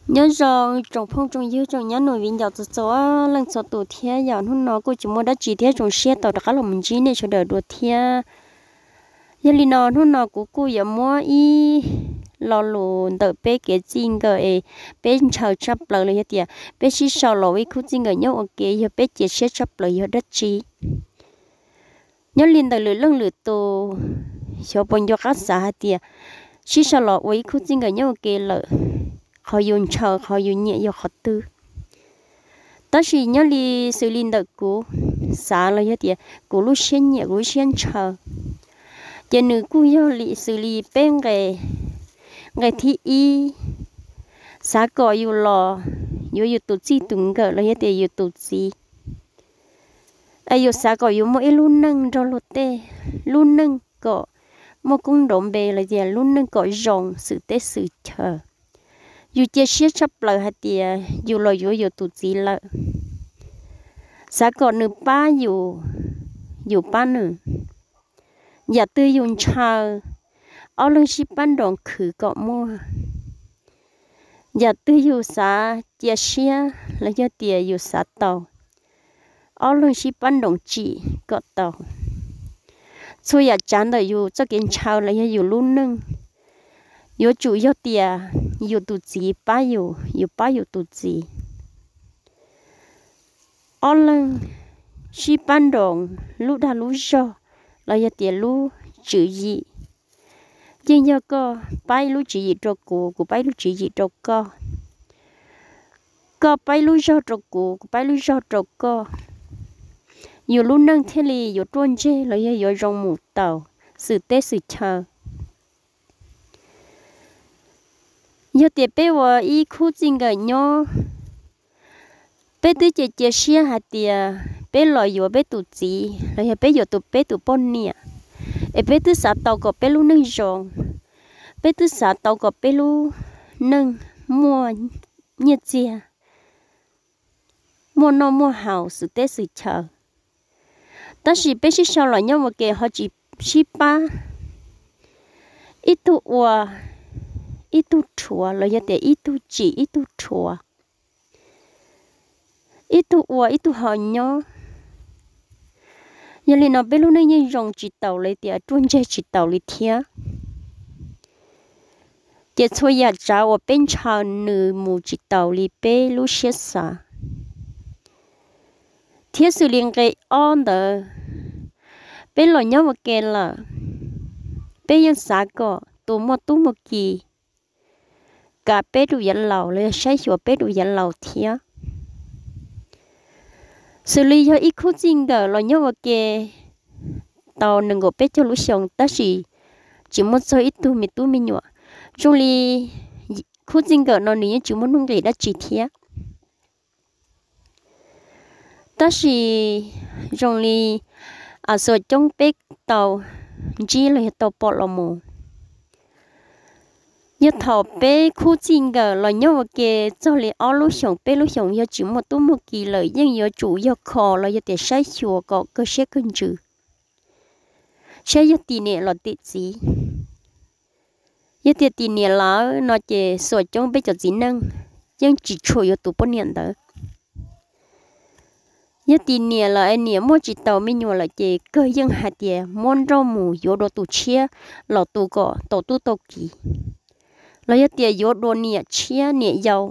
Nyob zoo tsoom phooj tsoom ywg tsoom nyab nus viv ncaus txhua txhua leej txhua tus thiab yom. Hnub no kuj tsis muaj dab tsi thiab zoo siab tau rov qab los mus ntsib nej sawv daws dua thiab. Yog li no hnub no kuv kuj yuav muab ib lo lus ntawm peb kev txij nkawm es peb ntshaw tshaj plaws los yog tias peb sib sau los ua ib khub txij nkawm nyob ua ke yog peb cia siab tshaj plaws yog dab tsi. Nyob li ntawm lwm leej lwm tus, xyov puas nco qab xav hais tias sib sau los ua ib khub txij nkawm nyob ua ke lawm, qhov yus ntshaw qhov yus nyiam yog qhov twg. Tab sis nyob li xws li ntawm kuv xav los yog tias kuv lub siab nyiam kuv lub siab ntshaw, ces nws kuj yog li xws li peb nqe, nqe thib ib, xav kom yus los yuav yus tus txij tus nkawm los yog tias yus tus txiv, es yus xav kom yus muaj ib lub neej nrog luag tej, lub neej kom muaj koob nrov npe los tias lub neej kom zoo xwm teb xwm chaw. Yus cia siab tshaj plaws hais tias yus los yuav yus tus txiv lawm, xav kom nws pab yus, yus pab nws. Yam twg yus ntshaw, ob leeg sib pab nroos khwv kom muaj. Yam twg yus xav cia siab los yog tias yus xav tau, ob leeg sib pab nroos tsim kom tau. Txhua yam tsav ntawm yus txoj kev ntshaw los yog yus lub neej, yuav tsum yog tias yus tus txiv pab yus, yus pab yus tus txiv. Ob leeg sib pab nroos lub dag lub zog los yog tias lub tswv yim. Yeej yog koj pab ib lub tswv yim rau kuv, kuv pab ib lub tswv yim rau koj. Koj pab ib lub zog rau kuv, kuv pab ib lub zog rau koj. Yus lub neej thiaj li yuav ruaj ntseg los yog yuav zoo mus tau xwm teb xwm chaw. Yog tias peb ua ib khub txij nkawm nyob, peb twb cia cia siab hais tias peb los yuav peb tus txiv los yog peb yuav tus, peb tus poj niam, es peb twb xav tau kom peb lub neej zoo, peb twb xav tau kom peb lub neej muaj nyiaj txiag, muaj noj muaj haus xwm teb xwm chaw. Tab sis peb sib sau los nyob ua ke ho tsis sib pab, ib tug ua ib tug rhuav los yog tias ib tug tsim ib tug rhuav, ib tug ua ib tug ho nyob. Yog li no peb lub neej yeej zoo tsis taus li tias ruaj ntseg tsis taus li thiab. Ces txhua yam tsav uas peb ntshaw nws mus tsis taus li peb lub siab xav. Thiab xws li nqe ob ntawd, peb los nyob ua ke lawm, peb yeej xav kom tus muaj tub muaj ki kav peb rau yav laus los yog saib xyuas peb rau yav laus thiab. Xws li yog ib khub txij nkawm los nyob ua ke tau nees nkaum peb caug lub xyoo tab sis tsis muaj txog ib tug me tub me nyuam, zoo li khub txij nkawm no nws yeej tsis muaj nuj nqis dab tsi thiab. Tab sis zoo li xuas coob peb tau ntsib los yog tau pom los mus, yog thaum peb khub txij nkawm los nyob ua ke txog li ob lub xyoos peb lub xyoos yog tsis muaj tub muaj ki lawm yeej yuav tsum yog kho los yog tias saib xyuas kom kawg siab kawg ntsws, saib yog tim niam los tim txiv. Yog tias tim niam lawm no ces xuas coob peb cov txiv neej yeej tsis tshua yuav tus poj niam ntawd. Yog tim niam lawm es niam muaj tsis taus me nyuam lawm ces kawg yeej hais tias muab nrauj mus yuav dua tus tshiab los tu kom tau tub tau ki, los yog tias yuav dua niam tshiab niam yau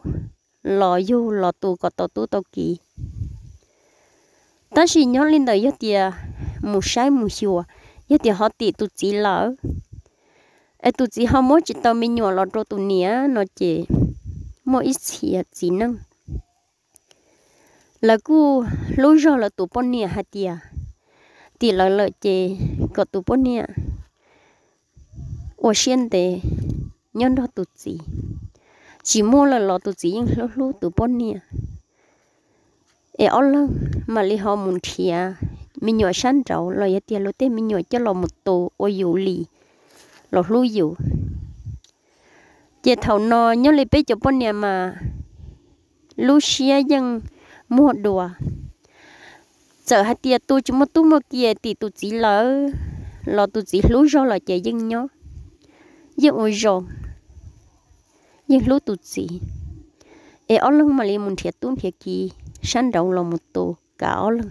los yug los tu kom tau tub tau ki. Tab sis nyob li ntawd yog tias mus saib mus xyuas, yog tias ho tim tus txiv lawm, es tus txiv ho muab tsis tau me nyuam los rau tus niam no ces muaj ib txhia txiv neej lawv kuj hlub zog lawv tus poj niam hais tias tim lawv lawm ces kom tus poj niam ua siab ntev nyob nrog tus txiv, tsis muaj lawm los tus txiv yeej hlub hlub tus poj niam. Es ob leeg mam li ho mus nrhiav me nyuam sab nraud los yog tias luag tej me nyuam coj los mus tu ua yus li los hlub yus. Ces thaum no nyob li peb cov poj niam mas lub siab yeej muag dua. Txawm hais tias tus tsis muaj tub muaj ki tim tus txiv lawm los tus txiv hlub zog los ces yeej nyob, yeej ua zoo, yeej hlub tus txiv. es ob leeg mam li mus nrhiav tub nrhiav kiv sab nraud los mus tu kav ob leeg.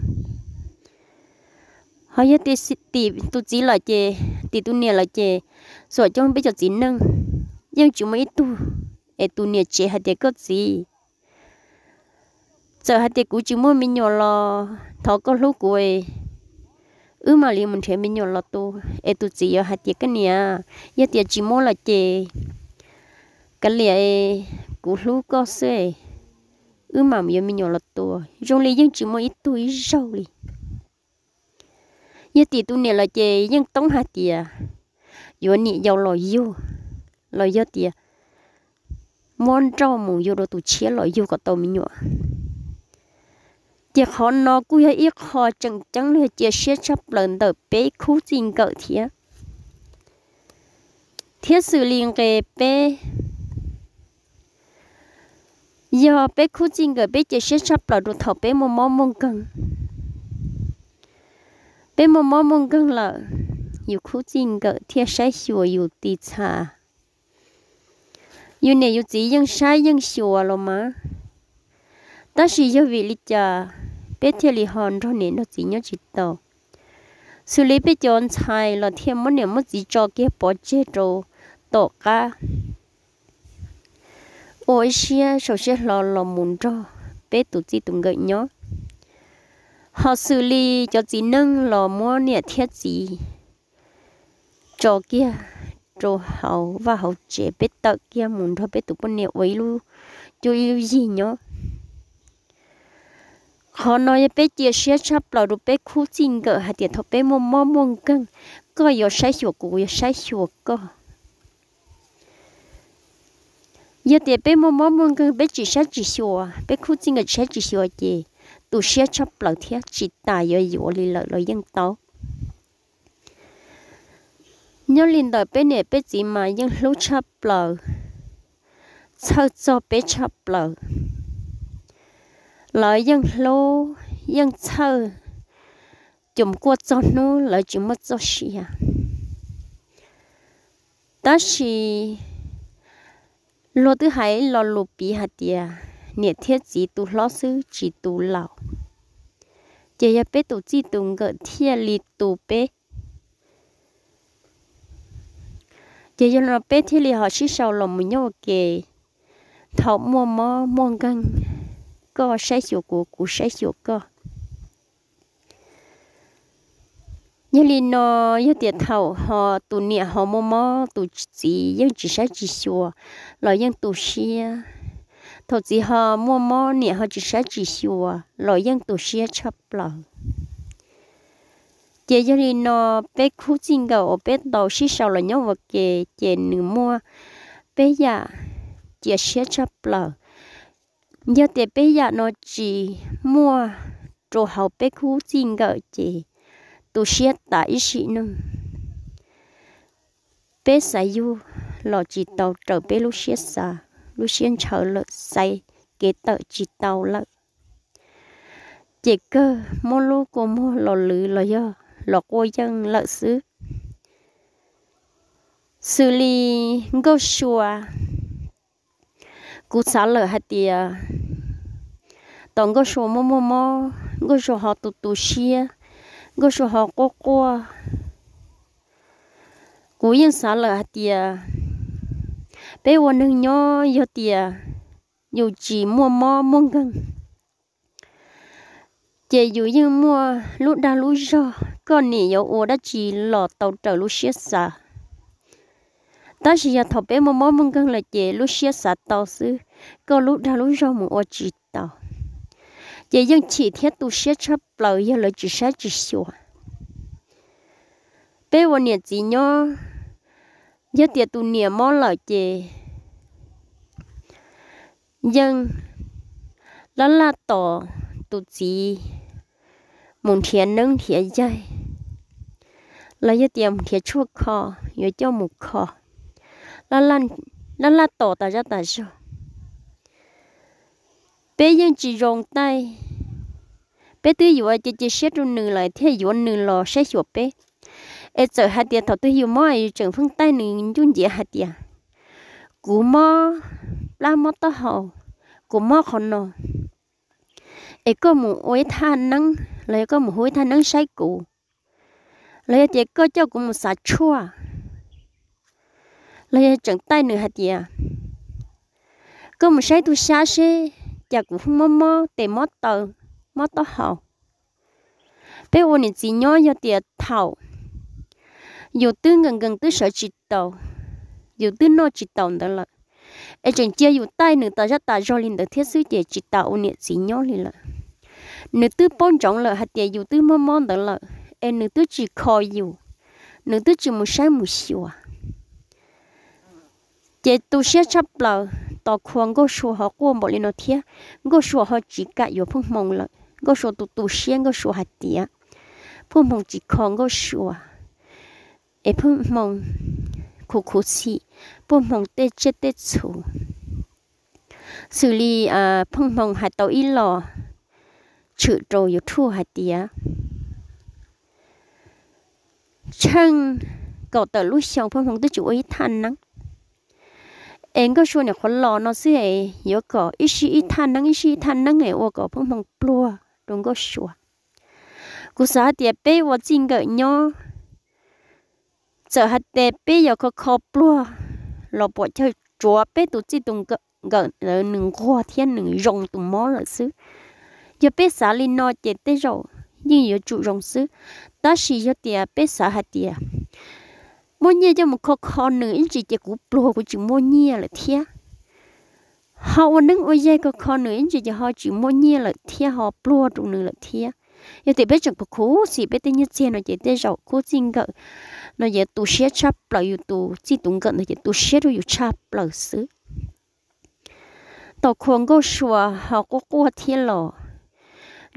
Ho yog tim tus txiv lawm ces, tim tus niam lawm ces, txawm coj peb cov txiv neej yeej tsis muaj ib tug es tus niam tsev hais tias koj txiv, txawm hais tias kuv tsis muaj me nyuam los thov koj hlub kuv, wb mam li mus nrhiav me nyuam los tu. Es tus txiv yuav hais tias koj niam, yog tias tsis muaj lawm ces kav liam, kuv hlub koj xwb, wb mam yuav me nyuam los tu. Zoo li yeej tsis muaj ib tug ib zaug li. Yog tim tus niam lawm ces yeej toob hais tias yuav niam yau los yug, los yog tias muab nrauj mus yug rau tus tshiab los yug kom tau me nyuam. Ces qhov no kuj yog ib qho tseem ceeb los yog cia siab tshaj plaws ntawm peb khub txij nkawm thiab. Thiab xws li nqe peb, yog peb khub txij nkawm peb cia siab tshaj plaws rau thaum peb muaj mob muaj nkeeg. Peb muaj mob muaj nkeeg lawm, yus khub txij nkawm thiaj saib xyuas yus tiv txha. Yus niam yus txiv yeej saib yeej xyuas los mas, tab sis yog vim li cas peb thiaj li ho nrog niam nrog txiv nyob tsis tau? Xws li peb cov ntxhais los thiaj muab niam muab txiv tso kiag pov tseg rau tom qab, ua ib siab sau siab hlo los mus nrog peb tus txij tus nkawm nyob. Ho xws li cov txiv neej los muab niam thiab txiv tso kiag rau hauv vaj hauv tsev, peb tawm kiag mus nrog peb tus poj niam ua ib lub cuab ib lub yig nyob. Qhov no yog peb cia siab tshaj plaws rau peb khub txij nkawm hais tias thaum peb muaj mob muaj nkeeg, koj yuav saib xyuas kuv, kuv yuav saib xyuas koj. Yog tias peb muaj mob muaj nkeeg peb tsis saib tsis xyuas, peb khub txij nkawm tsis saib tsis xyuas ces tu siab tshaj plaws thiab tsis tas yuav yuav li lawm los yeej tau. Nyob li ntawm peb niam peb txiv mas yeej hlub tshaj plaws, txhawj txog peb tshaj plaws. Lawv yeej hlub yeej txhawj, cum kuaj txog hnub lawv tsis muaj txoj sia. Tab sis luag twb hais lo lus piv hais tias niam thiab txiv tu hlob xwb tsis tu laus, ces yog peb tus txij tus nkawm thiaj li tu peb. Ces yog no peb thiaj li ho sib sau los mus nyob ua ke, thaum muaj mob muaj nkeeg, koj saib xyuas kuv, kuv saib xyuas koj. Yog li no, yog tias thaum ho tus niam ho muaj mob tus txiv yeej tsis saib tsis xyuas los yeej tu siab. Thaum txiv ho muaj mob niam ho tsis saib tsis xyuas los yeej tu siab tshaj plaws. Ces yog li no, peb khub txij nkawm uas peb tau sib sau los nyob ua ke, ces nws muaj peb yam cia siab tshaj plaws. Yog tias peb yam no tsis muaj rau hauv peb khub txij nkawm ces tu siab tas ib sim neej. Peb xav yug los tsis tau raws peb lub siab xav, lub siab ntshaw lawm xaiv kev tawm tsis tau lawm. Ces kawg muab lub kua muag los lwv los yog los quaj yeej lawm xwb. Xws li Nkauj Sua, kuv xav lawm hais tias tom Nkauj Sua muaj muaj mob, Nkauj Sua ho tu tu siab, Nkauj Sua ho quaj quaj. Kuv yeej xav lawm hais tias peb ua neeg nyob yog tias yus tsis muaj mob muaj nkeeg, ces yus yeej muaj lub dag lub zog, koj niam yuav ua dab tsi los tau raws lub siab xav. Tab sis yog thaum peb muaj mob muaj nkeeg lawm ces lub siab xav tau xwb, koj lub dag lub zog mus ua tsis tau. Ces yeej chim thiab tu siab tshaj plaws yog lawv tsis saib tsis xyuas. Peb ua niam txiv nyob, yog tias tus niam mob lawm ces yeej laj laj tos tus txiv mus nrhiav neeb nrhiav yaig, los yog tias mus nrhiav tshuaj kho, yuav coj mus kho, laj laj tos tas zaj tas zog. Peb yeej tsis zoo taij, peb twb yuav cia cia siab rau nws lawm thiaj yuav nws los saib xyuas peb. Es txawm hais tias thaum twg yus mob yus tseem feej taij nws ncuj nciav hais tias kuv mob plab mob taub hau, kuv mob qhov no, es koj mus ua ib thaj neeb los yog koj mus hu ib thaj neeb saib kuv, los yog tias koj coj kuv mus xav tshuaj, los yog tseem taij nws hais tias koj mus saib tug xyab seb cas kuv mob mob tes mob taw, mob taub hau. Peb ua niam txiv nyob yog tias thaum yus twb nkees nkees twb sawv tsis taus, yus twb noj tsis taus ntawd lawm, es tseem cia yus taij nws tas zaj tas zog li ntawd thiab xwb ces tsis tas ua niam txiv nyob li lawm. Nws twb paub ntsoov lawm hais tias yus twb mob mob ntawd lawm es nws twb tsis kho yus, nws twb tsis mus saib mus xyuas. Ces tu siab tshaj plaws, tos khua Nkauj Sua ho quaj npaum li no thiab, Nkauj Sua ho tsis kam yuav Phooj Hmoo lawm. Nkauj Sua tu tu siab, Nkauj Sua hais tias Phooj Hmoo tsis kho Nkauj Sua, es Phooj Hmoo khuv khuv xim Phooj Hmoo tej tsiaj tej txhu. Xws li Phooj Hmoo hais tau ib los tshwm rau YouTube hais tias tsheej kaum tawm lub xyoo Phooj Hmoo twb tsis ua ib thaj neeb, es Nkauj Sua niam qhuav los no xwb es yuav kom ib sij ib thaj neeb ib sij ib thaj neeb es ua kom Phooj Hmoo pluag rau Nkauj Sua. Kuv xav hais tias peb ua txij nkawm nyob, txawm hais tias peb yuav kho kho pluag los puam chawj tsuav peb tus txij tus nkawm ntawd nws nquag thiab nws zoo tus mob lawm xwb. Yog peb xav li no ces tej zaum yeej yuav tsum zoo xwb. Tab sis yog tias peb xav hais tias muaj nyiaj coj mus kho kho nws ib ntsis ces kuv pluag kuv tsis muaj nyiaj lawm thiab. Ho ua neeb ua yaig kho kho nws ib ntsis ces ho tsis muaj nyiaj lawm thiab, ho pluag rau nws lawm thiab. Yog tias peb tseem khuv khuv xim peb tej nyiaj txiag no ces tej zaum khub txij nkawm no ces tu siab tshaj plaws, yus tus txij tus nkawm ntawd ces tu siab rau yus tshaj plaws xwb. Tau khua Nkauj Sua ho quaj quaj thiab los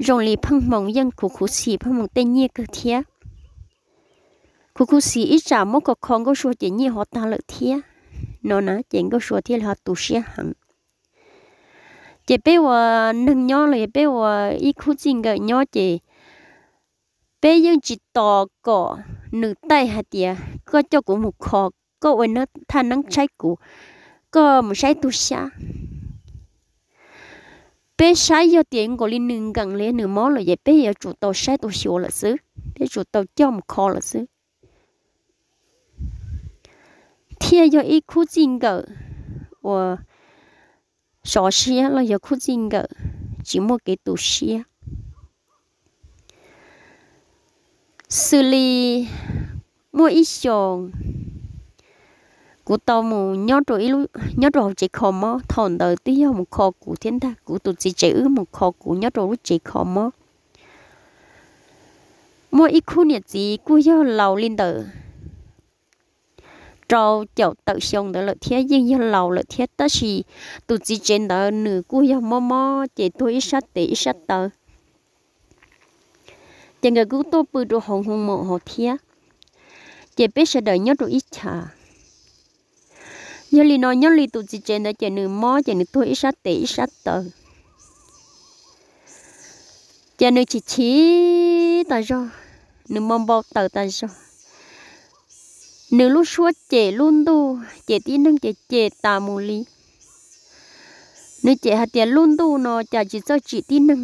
zoo li Pheej Hmoo yeej khuv khuv xim Pheej Hmoo tej nyiaj kawg thiab. Khuv khuv xim ib tsam muab kho kho Nkauj Sua ces nyiaj ho tag lawm thiab no na, ces Nkauj Sua thiaj li ho tu siab heev. Ces peb ua neeg nyob los yog peb ua ib khub txij nkawm nyob ces peb yeej tsis tos kom nws taij hais tias koj coj kuv mus kho, koj ua thaj neeb tshaib kuv, koj mus saib tug xyab. Peb saib yog tias nkaus li nws nkees li nws mob lawm ces peb yuav tsum tau saib tau xyuas lawm xwb, peb tsum tau coj mus kho lawm xwb. Thiaj yog ib khub txij nkawm uas sov siab los yog khub txij nkawm tsis muaj kev tu siab. Xws li muaj ib xyoos kuv tau mus nyob rau hauv tsev kho mob, thaum ntawd twb yog mus kho kuv thiab ntag, kuv tus txiv tsev wb mus kho kuv nyob rau lub tsev kho mob. Muaj ib khub niam txiv kuj yog laus li ntawm rau caum tawm xyoo ntawd lawm thiab, yeej yog laus lawm thiab, tab sis tus txiv tsev ntawd nws kuj yog mob mob ces tuag ib sab tes ib sab taw. Ces nkawd kuj tuaj pw rau hauv hoo maum hauv thiab, ces peb sawv daws nyob rau ib chav. Yog li no nyob li tus txiv tsev ntawd ces nws mob ces nws tuag ib sab tes ib sab taw. Ces nws chim chim tas zog, nws mo npau taws tas zog. Nws lub suab cem lub ntuj, cem tib neeg ces cem tas mus li. Nws cem hais tias lub ntuj no cas tsis txawj tsim tib neeg,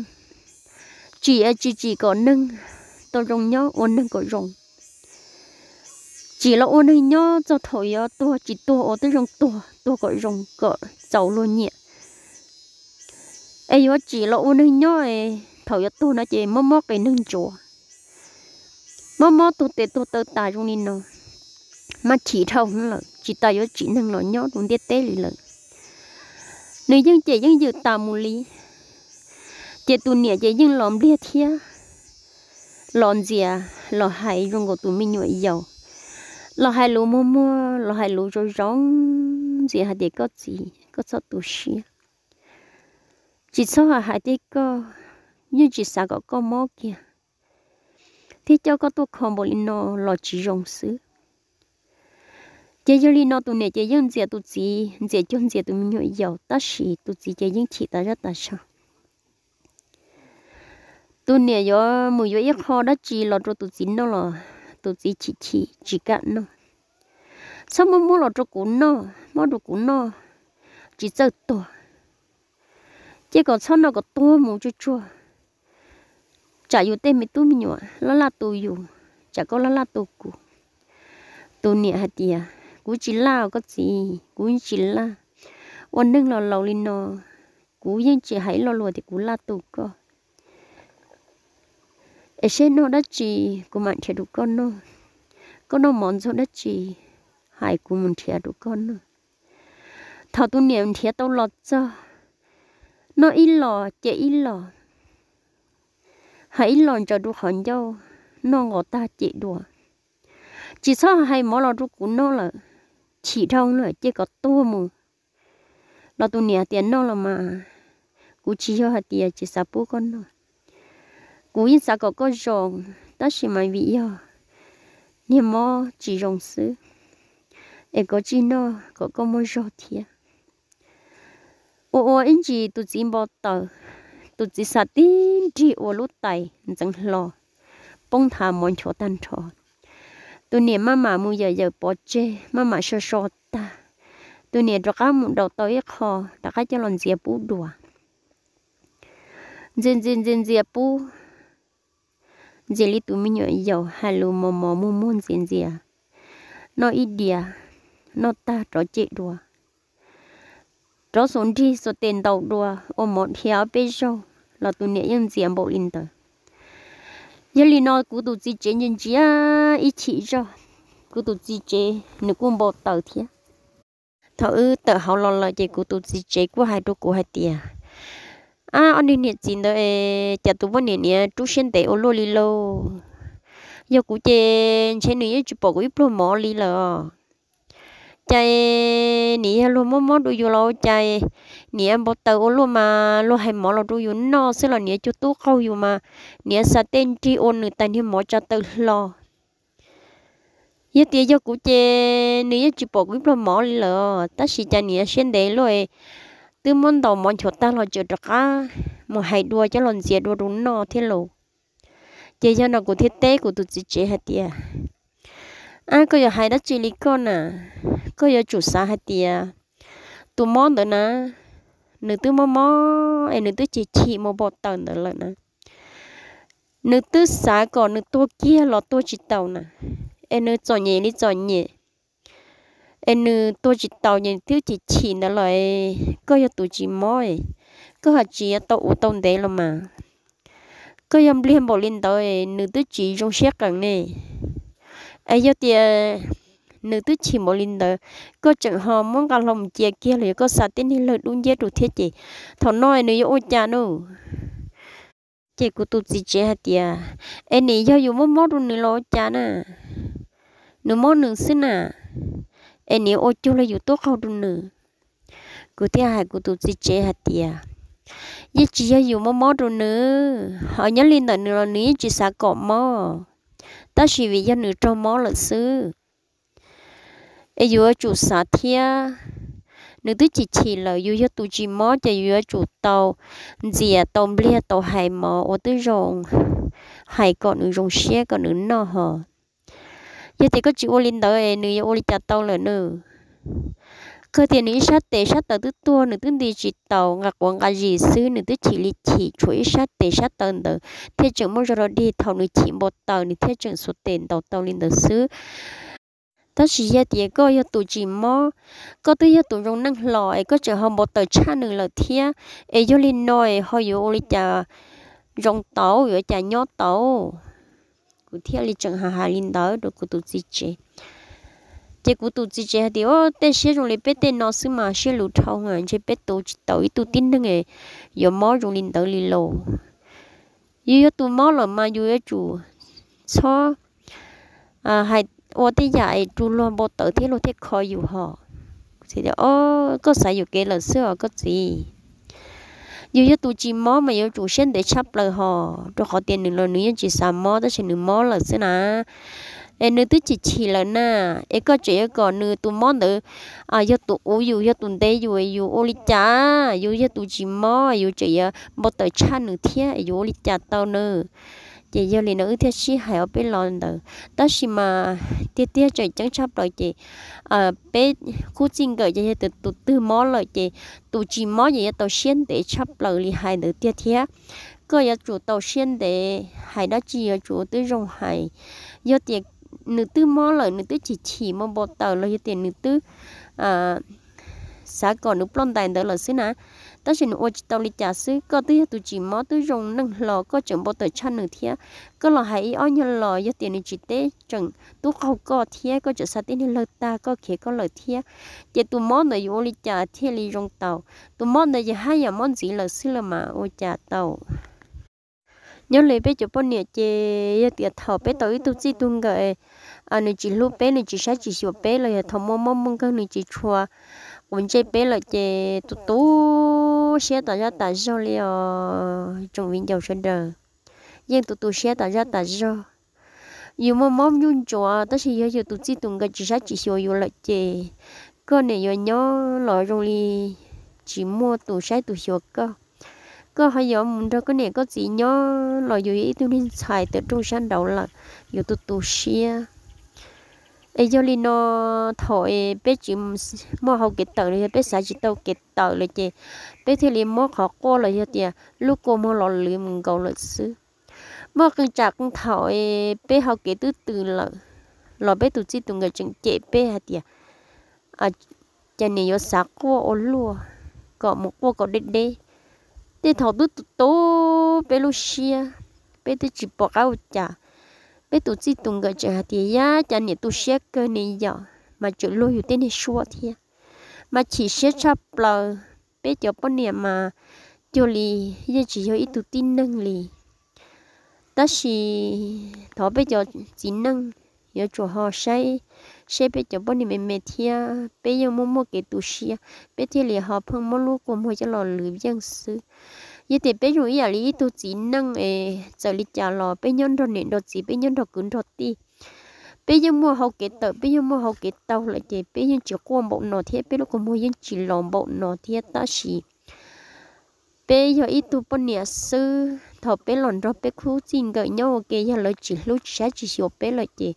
tsim tsis tsim kom neeg tau zoo nyob, ua neeg kom zoo. Tsim los ua neeg nyob txog thaum yuav tuag tsis tuag ua twb zoo tuag, tuag kom zoo kom txaus luag nyiam. Es yuav tsim los ua neeg nyob, thaum yuav tuag no ces mob mob qis neeg ntsuav, mob mob tuag tes tuag taw tas zoo li no, mas chim dhau hwv lawm, tsis tas yuav tsim neeg los nyob rau ntiaj teb li lawm. Nws yeej cem yeej ywm tas mus li. Ces tus niam ces yeej los npliag thiab, los ntxias, los hais zoo nkaus tus me nyuam yaus, los hais lus muag muag, los hais lus zoo zoo ntxias hais tias koj txiv, koj txhob tu siab. Tsis txhob hais hais tej koj, yeej tsis xav kom koj mob kiag, thiab coj koj tuaj kho npaum li no los tsis zoo xwb. Ces yog li no tus niam ces yeej ntxias tus txiv, ntxias cuag ntxias tus me nyuam yaus, tab sis tus txiv ces yeej chim tas zaj tas zog. Tus niam yuav mus yuav ib qho dab tsi los rau tus txiv noj los tus txiv chim chim tsis kam noj. Txhob muab muab los rau kuv noj, muab rau kuv noj tsis txawj tuag. Cia kom txhob noj kom tuag mus tsuag tsuag, tsam yus tej me tub me nyuam laj laj tu yus, tsam koj laj laj tu kuv. Tus niam hais tias, Kuv tsis laj os koj txiv, kuv yeej tsis laj. Ua neeg los laus li no, kuv yeej tsis hais ib lo lus tias kuv laj tu koj. Es seb noj dab tsi, kuv mam nrhiav rau koj noj. Koj noj mov ntxuag dab tsi, hais kuv mus nrhiav rau koj noj. Thaum tus niam nrhiav tau los txog, noj ib los cem ib los, hais ib los ntsaws rau qhov ncauj, noj nqos tag cem dua. Tsis txhob hais mov los rau kuv noj lawm, chim dhau lawm cia kom tuag mus. Los tus niam tias, Noj los mas, kuv tsis yog hais tias tsis xav pub koj noj. Kuv yeej xav kom koj zoo, tab sis mas vim yog niag mob tsis zoo xwb, es koj tsis noj kom koj muaj zog thiab. Ua ua ib ntsis tus txiv npau taws, tus txiv xav tib nrig ua lub tais ntxeev hlo, poob nthav mov nchuav tag nrho. Tus niam maj mam mus yawm yawm pov tseg, maj mam so so tag, tus niam rov qab mus daus tau ib qho, rov qab coj los ntxias pub dua. Ntxias ntxias ntxias ntxias pub, ntxias li tus me nyuam yaus hais lus mos mos muag muag ntxias ntxias, noj ib diav, noj tag rov cem dua, rov xuas nrig xuas tes ntaus dua, ua mov dhia ob peb zaug los tus niam yeej ntxias npaum li ntawd. Yog li no kuv tus txiv tsev ntsia ntsia ib chim zog, kuv tus txiv tsev nws kuj npau taws thiab. Thaum wb tawm hauv los lawm ces kuv tus txiv tsev kuj hais rau kuv hais tias, Ab, ob niag niam txiv ntawd es cas tus poj niam niaj rub siab ntev ua luaj li lauj. Yog kuv ces ntshe nws yeej tsis pom kuv ib pluag mov li lawm os. Cas niam yog luag mob mob rau yus los cas niam npau taws ua luaj mas luag hais mov los rau yus noj xwb los niam cuag tub qaug yus mas niam xa tej nrig ua nws tais niag mov tsa taw hlo. Yog tias yog kuv ces nws yeej tsis pom kuv ib pluag mov li lawm, tab sis cas niam siab ntev luaj, twb muab ntaus mov nchuav tag los tseem rov qab mus hais dua coj los ntxias dua rau noj thiab lauj. Ces yog no kuv thiaj teb kuv tus txiv tsev hais tias, Ab, koj yuav hais dab tsi li koj na? Koj yuav tsum xav hais tias tus mob ntawd na, nws twb mob mob es nws twb chim chim mus npau taws ntawd lawm na. Nws twb xav kom nws tuag kiag los tuag tsis taus na, es nws txom nyem li txom nyem, es nws tuag tsis taus ces twb chim chim ntawd lawm. Koj yog tus tsis mob, koj ho tsis yuav tau ua tau ntev los mas. Koj yog npliag npaum li ntawd, nws twb tsis zoo siab qees ne. Es yog tias nws twb chim npaum li ntawd, koj tseem ho muab nqa hlo mus cia kiag los yog koj xa tej niag lawg dub nciab rau thiab ces thaum no nws yuav ua cas na? Ces kuv tus txiv tsev hais tias, Es nim yog yus mob mob rau nws los ua cas na? Nws mob nws xwb na, es nim ua cuag li yus tub qaug rau nws. Kuv thiaj hais kuv tus txiv tsev hais tias, Yeej tsis yog yus mob mob rau nws, ho nyob li ntawm nws los nws yeej tsis xav kom mob, tab sis vim yog nws raug mob lawm xwb. Es yus yuav tsum xav thiab, nws twb chim chim lawm, yus yog tus tsis mob ces yus yuav tsum tau ntxias, tau npliag, tau hais mov uas twb zoo, hais kom nws zoo siab kom nws noj ho. Yog tias koj tsis ua li ntawd es nws yuav ua li cas tau lawm na? Koj tias nws ib sab tes sab taw twb tuag, nws twb nti tsis taus, nqa quav nqa zis xwb, nws twb chim li chim, tshuav ib sab tes sab taw ntawd thiaj tseem muaj zog rau dig. Thaum nws chim npau taws nws thiaj tseem xuas tes ntaus tau li ntawd xwb. Tab sis yog tias koj yog tus tsis mob, koj twb yog tus zoo neej hlo es koj tseem ho npau taws tshaj nws lawm thiab, es yog li no es ho yuav ua li cas zoo tau, yuav cas nyob tau? Kuv thiaj li tseem hais hais li ntawd rau kuv tus txiv tsev. Ces kuv tus txiv tsev hais tias, Tej siab zoo li peb tej no xwb mas siab luv dhau, ntshe peb tu tsis taus ib tug tib neeg yuav mob zoo li ntawd li lauj. Yus yog tus mob lawm mas yus yuav tsum txhob hais ua tej yam es rau luag npau taws thiab luag thiaj kho yus ho. Koj xav yuam kev lawm xwb os koj txiv. Yus yog tus tsis mob mas yuav tsum siab ntev tshaj plaws ho, rau qhov tias nws los nws yeej tsis xav mob tab sis nws mob lawm xwb na. Es nws twb chim chim lawm na, es koj tseem yuav kom nws tus mob ntawd yog tus uv yus, yog tus ntev yus, yus ua li cas? Yus yog tus tsis mob, yus tseem yuav npau taws tshaj nws thiab, yus ua li cas tau na? Ces yog li no wb thiaj sib hais ob peb lo ntawd. Tab sis mas tiag tiag tseem ceeb tshaj plaws ces peb khub txij nkawm ces yog tias tus twg mob lawm ces tus tsis mob ces yuav tau siab ntev tshaj plaws li hais ntawd tiag thiab. Koj yuav tsum tau siab ntev, hais dab tsi yuav tsum ua twb zoo hais. Yog tias nws twb mob lawm, nws twb chim chim mus npau taws los yog tias nws twb xav kom nws ploj ntais ntawd lawm xwb na, tab sis nws ua tsis tau li cas xwb. Koj twb yog tus tsis mob twb zoo neej hlo, koj tseem npau taws tshaj nws thiab. Koj los hais ib ob nyuag los yog tias nws tsis teb tseem tub qaug koj thiab, koj tseem xa tib niag lawg tag koj khiav koj lawm thiab. Ces tus mob ntawd yuav ua li cas thiaj li zoo tau? Tus mob ntawd yog haj yam mob ntxiv lawm xwb los mas ua cas tau? Nyob li peb cov poj niam ces yog tias thaum peb tau ib tug txij tug nkawm nws tsis hlub peb, nws tsis saib tsis xyuas peb los yog thaum muaj mob muaj nkeeg nws tsis tshua quav ntsej peb lawm ces tus tu siab tas zaj tas zog li os tsoom viv ncaus sawv daws. Yeej tus tu siab tas zaj tas zog. Yus muaj mob nyuj ntsuav tab sis yog yus tus txij tus nkawm tsis saib tsis xyuas yus lawm ces koj niam yuav nyob los zoo li tsis muaj tus saib tus xyuas koj. Koj ho yuav mus nrog koj niam koj txiv nyob los yus yog ib tug neeg ntxhais tawm rooj sab nraud lawm, yus tus tu siab. Es yog li no thaum es peb tsis muaj hau kev tawm los yog peb xav tsis tau kev tawm lawm ces peb thiaj li muab qhov quaj los yog tias lub kua muag los lwv mus nkaus lawm xwb. Muaj qee tsam qee thaum es peb hau kev twb tws lawm los peb tus txij tus nkawm tseem cem peb hais tias cas niam yuav xav quaj ua luaj kom mus quaj kom deb deb. Tej thaum twb tu peb lub siab, peb twb tsis pom qab ua cas, peb tus txij tus nkawm tseem hais tias yab cas niam tu siab kawg ne yom, mas tseem luag yus tej niag suab thiab. Mas chim siab tshaj plaws, peb cov poj niam mas cuag li yeej tsis yog ib tug tib neeg li. Tab sis thov peb cov txiv neej yuav tsum ho saib seb peb cov poj niam me me thiab peb yeej muaj muaj kev tu siab, peb thiaj li ho pheej muab lub kua muag coj los lwv yeej xwb. Yog tias peb zoo ib yam li ib tug txiv neej es txawm li cas los peb nyob nrog niam nrog txiv, peb nyob nrog kwv nrog tij, peb yeej muaj hau kev tawm, peb yeej muaj hau kev taug lawm ces peb yeej tsis quaj npaum no thiab peb lub kua muag yeej tsis los npaum no thiab. Tab sis peb yog ib tug poj niam xwb, thaum peb los nrog peb khub txij nkawm nyob ua ke yog lawv tsis hlub tsis saib tsis xyuas peb lawm ces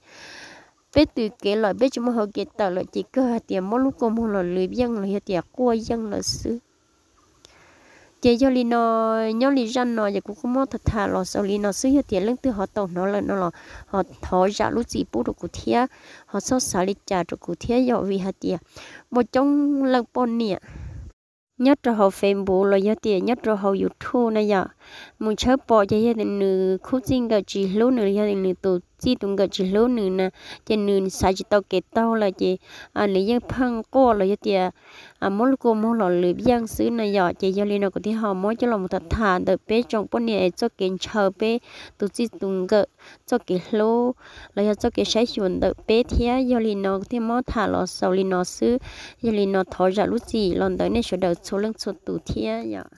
peb tws kev lawm, peb tsis muaj hau kev tawm lawm ces kawg hais tias muab lub kua muag los lwv yeej los yog tias quaj yeej lawm xwb. Ces yog li no, nyob li zaj no ces kuv kuj muab tham tham los xaus li no xwb. Yog tias leej twg ho tau hnov lawm no los ho thov zam lub txim pub rau kuv thiab, ho txhob xav li cas rau kuv thiab yom, vim hais tias muaj coob leej poj niam nyob rau hauv Facebook los yog tias nyob rau hauv YouTube na yom, mus tshawb pom ces yog tias nws khub txij nkawm tsis hlub nws, yog tias nws tus txij tus nkawm tsis hlub nws na, ces nws xav tsis tau kev taug lawm ces nws yeej pheej quaj los yog tias muab lub kua muag los lwv yeej xwb na yom. Ces yog li no kuv thiaj ho muab coj los mus tham tham ntawm peb tsoom poj niam es txoj kev ntshaw peb tus txij tus nkawm txoj kev hlub los yog txoj kev saib xyuas ntawm peb thiab. Yog li no kuv thiaj muab tham los xaus li no xwb. Yog li no thov zam lub txim los ntawm nej sawv daws txhua leej txhua tus thiab yom.